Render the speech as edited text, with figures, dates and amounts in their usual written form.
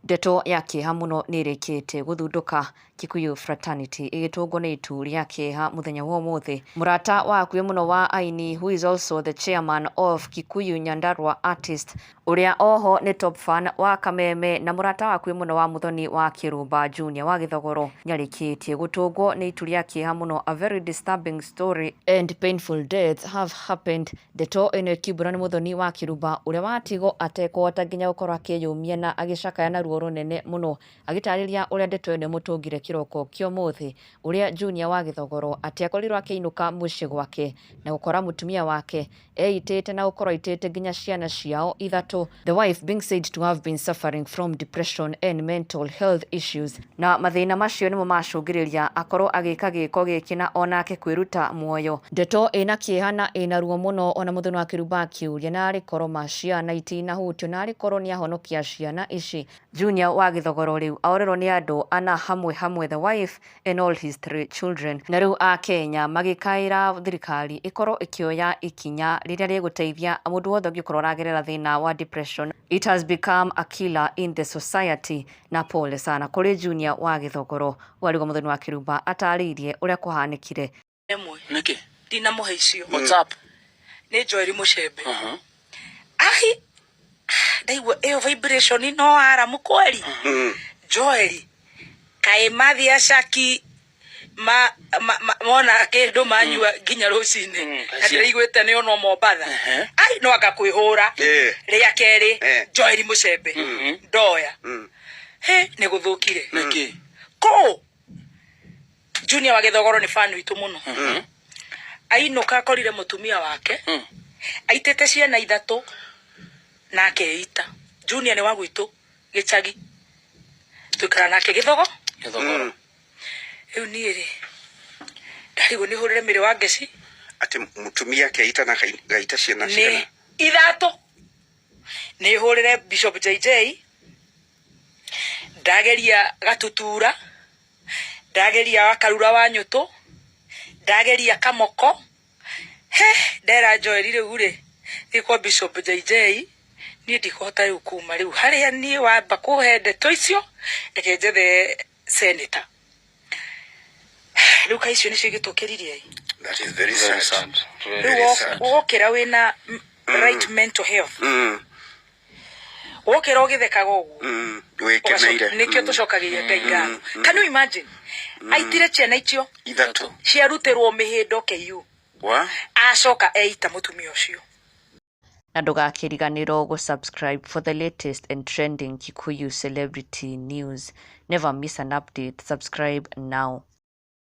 Ndeto ya kĩeha mũno nĩ ĩrĩkĩte gũthundũka Kikuyu Fraternity ĩgĩtũngwo nĩ itu rĩa kĩeha mũthenya wa ũmũthĩ. Mũrata wa hakuhĩ mũno wa aini who is also the chairman of Kikuyu Nyandarua Artist ũrĩa oho nĩ top fan wa Kameme na mũrata wa hakuhĩ mũno wa Muthoni wa Kĩrũmba Junior wa Gĩthogoro nĩarĩkĩtie gũtũngwo nĩ itu rĩa kĩeha mũno. A very disturbing story and painful death have happened. Ndeto ĩno ĩkiumbũrwo nĩ Muthoni wa Kĩrumba ũrĩa watigwo atekũhota nginya gũkorwo akĩyũmia na agĩcakaya na ruo rũnene mũno agĩtarĩria ũrĩa ndeto ĩno ĩmũtũngire kĩroko kĩa ũmũthĩ ũrĩa Junior wa Gĩthogoro atĩ akorirwo akĩinũka mũciĩ gwake na gũkora mũtumia wake eitĩte na gũkorwo aitĩte nginya ciana ciao ithatũ, the wife being said to have been suffering from depression and mental health issues, na mathĩna macio nĩmo macũngĩrĩria akorwo agĩka gĩko gĩkĩ na onake kwĩruta muoyo. Ndeto ĩna kĩeha na ĩna ruo mũno ona Mũthoni wa Kĩrumba akĩũria narĩ korwo ma ciana itinahutio narĩ korwo nĩahonokia ciana ici. Junior wa Gĩthogoro rĩu aorĩrwo nĩ andũ ana hamwe hamwe the wife and all his three children. Na rĩu Akenya magĩkaĩra thirikari ĩkorwo ĩkĩoya ikinya rĩrĩa rĩgũteithia mũndũ wothe ũngĩkorwo aragerera thĩna wa depression. It has become a killer in the society. Na pole sana kũrĩ Junior wa Gĩthogoro warigwo Mũthoni wa Kĩrumba atarĩirie ũrĩa kũhanĩkire. Ĩmwe. Nĩkĩ? Ndinamũhe icio. WhatsApp. Nĩ Joel Mũcembe. Ahi ndaigua ĩyo vibration no aramu kweli. Joel kaĩ mathiĩ acaki ma, ma, ma, mona kĩndũ manyua nginya rũcinĩ na ndĩraiguĩte nĩ ono Mombatha. Ai no anga kwĩhũra. Rĩa kerĩ Joel Mũcembe ndoya. He nĩ gũthũkire. Nĩkĩ? Kũ Junior wa Gĩthogoro nĩ fan witũ mũno. Ainũka akorire mũtumia wake aitĩte ciana ithatũ na akeita. Junior nĩ wa gwitũ gĩcagi tũikara nake Gĩthogo. Gĩthogoro. Rĩu niĩ rĩ ndarigwo nĩ hũrĩre mĩrĩ wa ngeci. Atĩ mũtumia akeita na gaita ciana nĩ cigana? Ithatũ. Nĩ hũrĩre Bishop JJ, ndageria Gatutura, ndageria Wakarura wa Nyũtũ, ndageria Kamoko. He ndera Joel rĩu rĩ thiĩ kwa Bishop JJ, niĩ ndikũhota rĩu kuma rĩu harĩa niĩ wamba kũhe ndeto icio, reke njethe senator. Rĩu kaĩ icio nĩcio igĩtũkĩririe. That is very Very sad. sad. Rĩu Very sad. wokĩra wĩna right mental health, wokĩra ũgĩthekaga ũguo, Wĩkeneire. nĩkĩo tũcokagĩria Ngai ngatho. Can you imagine aitire ciana icio Ithatũ ciarutĩrwo mĩhĩndo KU, wa acoka eita mũtumia ũcio. Na ndũgakĩriganĩrwo gũ-subscribe for the latest and trending Kikuyu celebrity news. Never miss an update. Subscribe now.